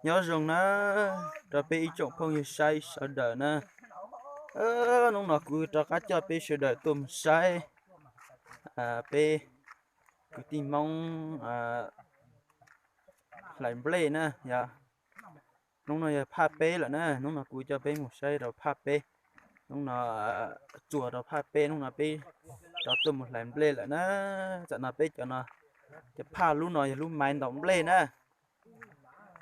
Nyob zoo na rau peb ib tsoom phooj ywg saib sawv daws na. Hnub no kuv rov qab coj peb sawv daws tuaj mus saib peb kwv tij Hmoob hlais nplej na yom. Hnub no yog phaj peb lawm na, hnub no kuv coj peb mus saib rau phaj peb. Hnub no txuas rau phaj peb, hnub no peb rov tuaj mus hlais nplej lawm na. Tam no peb cov no, cov phaj lub no yog lub maiv ntaus nplej na.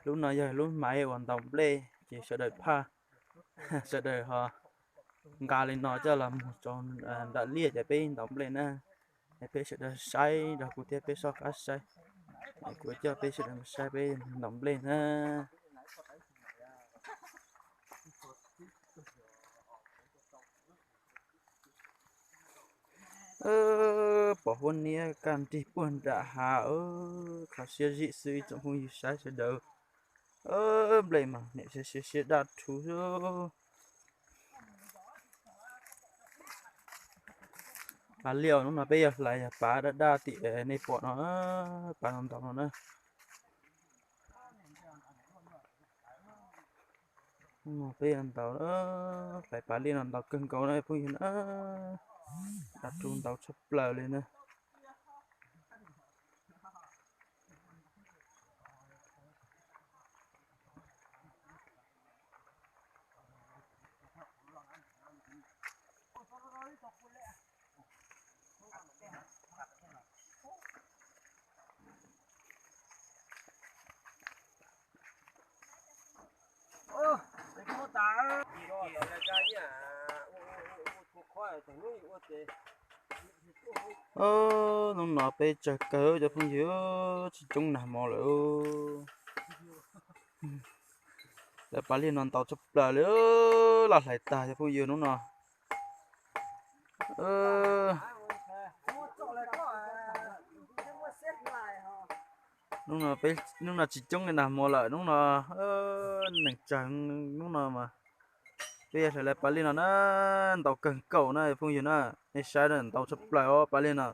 Lub no yog lub maiv uas ntaus nplej ces sawv daws phaj, sawv daws ho nqa li no coj los mus rau nram liaj ces peb ntaus nplej na. Es peb sawv daws saib nrog kuv thiab peb soj qab saib. Kuv coj peb sawv daws mus saib peb ntaus nplej na. Pom huab niab kaj nrig puag nram hav, kho siab zim xwb ib tsoom phooj ywg saib sawv daws. Nplej mas niam siab siab daj rhuv xwb. Pas liaj hnub no peb yog hlais yog pas daj daj tim nej pom no, pas no ntaus no na. Peb yog ntaus, hlais pas liaj no ntaus kawg nkaus na phooj ywg na. Daj rhuv ntaus tshaj plaws li na. Hnub no peb tsawg kawg cov phooj ywg, tsis coob nag hmo lawm. Lawv pas liaj no ntaus tshaj plaws li, laj hlais tag cov phooj ywg hnub no. Hnub no tsis coob li nag hmo lawm, hnub no neeg tsawg hnub no mas. Peb yog hlais lawv pas liaj no na, ntaus kawg nkaus na phooj ywg na, nej saib na ntaus tshaj plaws os pas liaj no.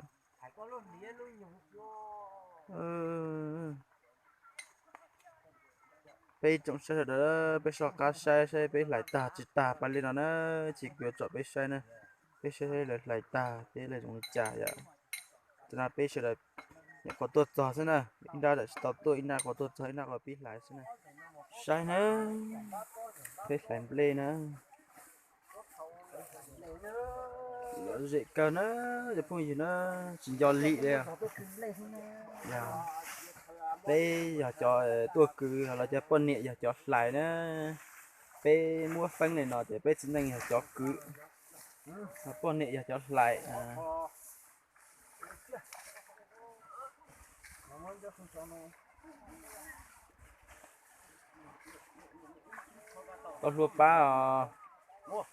Peb tsoom saib sawv daws, peb soj qab saib saib peb hlais tag tsis tag pas liaj no na, tsis kuv yuav tsom peb saib na, peb saib saib lawv hlais tag peb lawv zoo li cas yom. Tam no peb sawv daws nyuam qhuav tuaj txog xwb na, ib nrab tam tsis tau tuaj, ib nrab qhuav tuaj txog ib nrab qhuav pib hlais xwb na. Saib na, peb hlais nplej na. Lom zem kawg na, cov phooj ywg na, tsis nco lim li. Peb yog cov tuaj kwv, los cov poj niam yog cov hlais na. Peb muab feeb li no ces peb txiv neej yog cov kwv, poj niam yog cov hlais. Tau hlua pab os.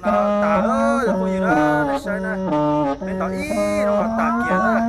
No tas lawm cov phooj ywg na, nej saib na, peb ntov ib zaug no tas kiag na.